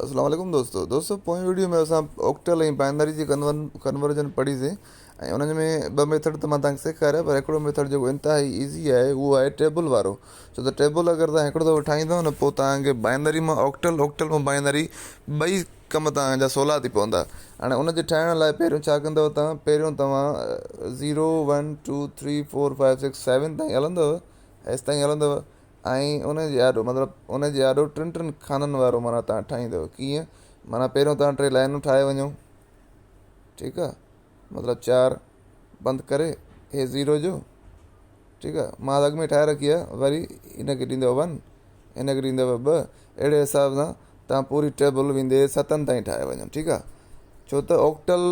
اسلام عليڪم دوستو دوستو پوئين ويڊيو ۾ اسان اوڪٽل ۽ بائنري جي ڪنورجن پڙهي سي ۽ انهن ۾ ٻه ميٿڊ ته مان توهان کي سيکاريا پر هڪڙو ميٿڊ جيڪو انتهائي ايزي آهي اهو آهي ٽيبل وارو ڇو ته ٽيبل اگر توهان هڪڙو دفعو ٺاهيندو نه پوء توهان کي بائنري مان اوڪٽل اوڪٽل مان بائنري ٻئي ڪم توهان جا سولا ٿي پوندا هاڻي ان جي ٺاهڻ لاء پهريون ڇا ڪندو توهان پهريون توهان zero one two three four five six seven تائين هلندو ايستائين هلندو ۽ ان جي آڏو مطلب ان جي آڏو ٽن ٽن خانن وارو معنيٰ توهان ٺاهيندؤ ڪيئن معنيٰ پهريون توهان ٽي لائنون ٺاهي وڃو ٺيڪ آ مطلب چار بند ڪري هي زيرو جو ٺيڪ آ مان اڳ ۾ ٺاهي رکي آ وري ان کي ڏيندؤ ون ان کي ڏيندؤ ٻه اهڙي حساب سان توهان پوري ٽيبل ويندي ستن تائين ٺاهي وڃو ٺيڪ آ ڇو ته اوڪٽل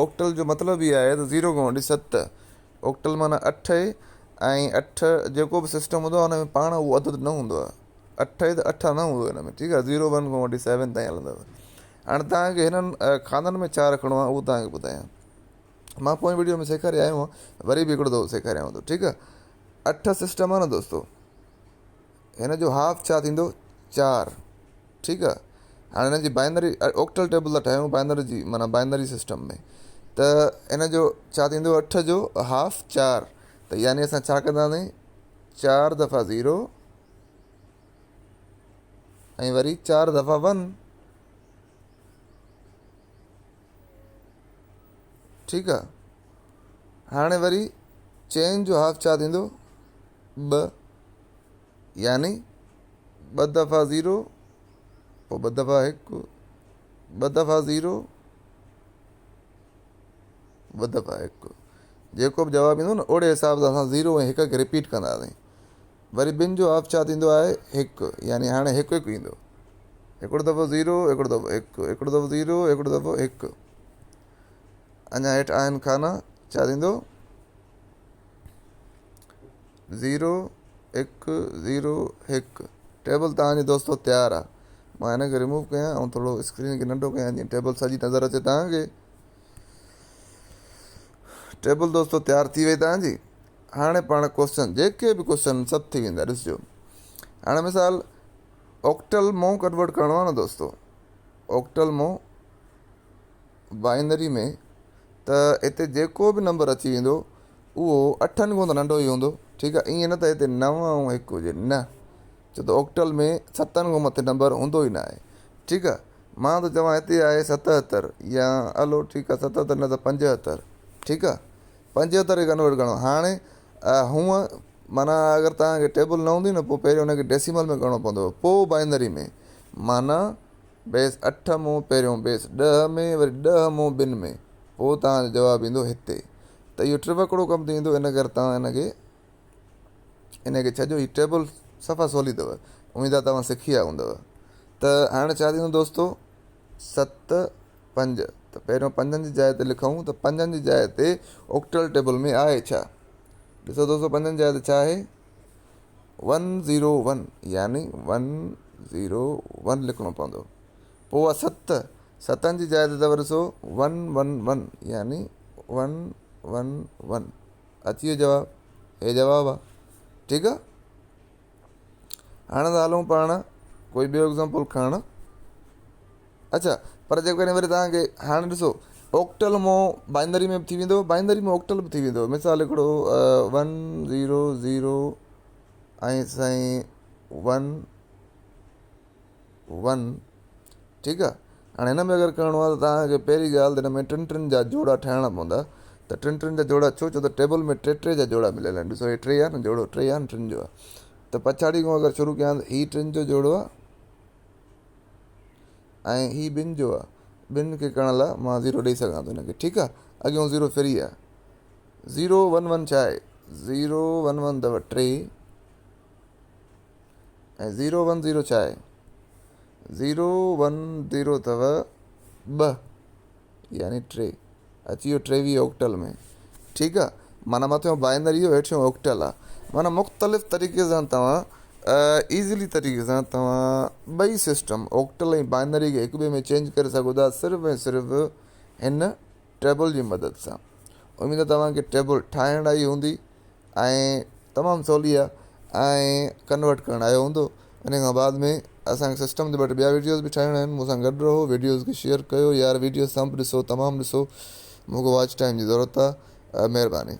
اوڪٽل جو مطلب ئي آهي ته زيرو کان وٺي ست اوڪٽل معنيٰ اٺ اي ۽ اٺ جيڪو به سسٽم هوندو آهي ان ۾ پاڻ اهو عدد نه هوندو آهي اٺ اي ته اٺ نه هوندو هن ۾ ٺيڪ آهي زيرو ون کان وٺي سيون تائين هلندو هاڻي توهان کي هنن خانن ۾ ڇا رکڻو آهي اهو توهان کي ٻڌايان مان پوئين ويڊيو ۾ سيکاري آيو آهيان وري به هڪڙو دفعو سيکاريان ٿو ٺيڪ آهي اٺ سسٽم آهي نه دوستو هن جو هاف ڇا ٿيندو چار ٺيڪ آ هاڻي هن جي بائنري اوڪٽل ٽيبل ٿا ٺاهيون بائنري جي معنيٰ بائنري سسٽم ۾ ته هن جو ڇا ٿيندو اٺ جو هاف چار ته يعني اسان ڇا ڪنداسين چار دفعا زيرو ۽ وري چار دفعا ون ٺيڪ آ هاڻي وري چئن جو هاف ڇا ٿيندو ٻه يعني ٻه دفعا زيرو پوء ٻه دفعا هڪ ٻه دفعا زيرو ٻه دفعا هڪ جيڪو به جواب ايندو نه اوڙي حساب سان اسان زيرو ۽ هڪ کي رپيٽ ڪنداسين وري ٻن جو هاف ڇا ٿيندو آهي هڪ يعني هاڻي هڪ هڪ ايندو هڪڙو دفعو زيرو هڪڙو دفعو هڪ هڪڙو دفعو زيرو هڪڙو دفعو هڪ اڃا هيٺ آهن خانا ڇا ٿيندو زيرو هڪ زيرو هڪ ٽيبل توهان جي دوستو تيار آ مان هن کي ريموو ڪيان ۽ ٿورو اسڪرين کي ننڍو ڪيان جيئن ٽيبل سڄي نظر اچي توهان کي ٽيبل دوستو تيار ٿي وئي توهان جي هاڻي پاڻ ڪوشچن جيڪي به ڪوشچن سڀ ٿي ويندا ڏسجو هاڻي مثال اوڪٽل مون ڪنورٽ ڪرڻو آ نه دوستو اوڪٽل مون بائنري ۾ ته هتي جيڪو به نمبر اچي ويندو اهو اٺن کان ته ننڍو ئي هوندو ٺيڪ آهي ائين نه ته هتي نو ۽ هڪ هجي نه ڇو ته اوڪٽل ۾ ستن کان مٿي نمبر هوندو ئي نه آهي ٺيڪ آهي مان ٿو چوان هتي آهي ستهتر يا هلو ٺيڪ آهي ستهتر نه ته پنجهتر ٺيڪ آهي پنجهتر کي ڪنورٽ ڪرڻو هاڻي هونء معنيٰ اگر توهان کي ٽيبل نه هوندي نه پوء پهريون هن کي ڊيسيمل ۾ ڪرڻو پوندو پوء بائنري ۾ معنيٰ بيس اٺ مون پهريون بيس ڏهه ۾ وري ڏهه مون ٻن ۾ پوء توهان جو جواب ايندو هتي ته اهو ٽيوڪڙو ڪم ٿي ويندو ان ڪري توهان ان کي ان کي ڇڏيو هي ٽيبل صفا سولي اٿو اميد آهي توهان سکي ويا هوندو ته هاڻي ڇا ٿيندو دوستو ست پنج ته پهريون پنجن جي جاء تي لکون ته پنجن جي جاء تي اوڪٽل ٽيبل ۾ آهي ڇا ڏسو دوستو پنجن جي جاء تي ڇا آهي ون زيرو ون يعني ون زيرو ون لکڻو پوندو پوء آ ست ستن جي جاء تي اٿو ڏسو ون ون ون يعني ون ون ون اچي ويو جواب هي جواب آ ٺيڪ آ هاڻي ٿا هلون پاڻ ڪوئي ٻيو ايگزامپل کڻڻ اڇا پر جيڪڏهن وري توهان کي هاڻي ڏسو اوڪٽل مون بائنري ۾ به ٿي ويندو بائنري ۾ اوڪٽل به ٿي ويندو مثال هڪڙو ون زيرو زيرو ۽ سائين ون ون ٺيڪ آ هاڻي هن ۾ اگر ڪرڻو آ ته توهان کي پهرين ڳالهه ته هن ۾ ٽن ٽن جا جوڙا ٺاهڻا پوندا ته ٽن ٽن جا جوڙا ڇو ڇو ته ٽيبل ۾ ٽي ٽي جا جوڙا مليل آهن ڏسو هي ٽي آ نه جوڙو ٽي آ نه ٽن جو آ ته پڇاڙي کان اگر شروع ڪيان ته هي ٽن جو جوڙو آ ۽ هي ٻن جو آ ٻن کي ڪرڻ لاء مان زيرو ڏئي سگهان ٿو هن کي ٺيڪ آ اڳيون زيرو فري آ زيرو ون ون ڇا آهي زيرو ون ون اٿو ٽي ۽ زيرو ون زيرو ڇا آهي زيرو ون زيرو اٿو ٻه يعني ٽي اچي ويو ٽيويهه اوڪٽل ۾ ٺيڪ آ معنيٰ مٿيون بائنري هو هيٺيون اوڪٽل آ معنيٰ مختلف طريقي سان توهان ايزلي طريقي سان توهان ٻئي سسٽم اوڪٽل ۽ بائنري کي هڪ ٻئي ۾ چينج ڪري سگهو ٿا صرف ۽ صرف هن ٽيبل جي مدد سان اميد توهان کي ٽيبل ٺاهڻ آئي هوندي ۽ تمام سولي آ ۽ ڪنورٽ ڪرڻ آيو هوندو. ان کان بعد ۾ اسان کي سسٽم تي ٻه ٽي ٻيا ويڊيوز به ٺاهڻا آهن مون سان گڏ رهو ويڊيوز کي شيئر ڪيو يار ويڊيوز سمپ ڏسو تمام ڏسو مون کي واچ ٽائيم جي ضرورت آهي مهرباني.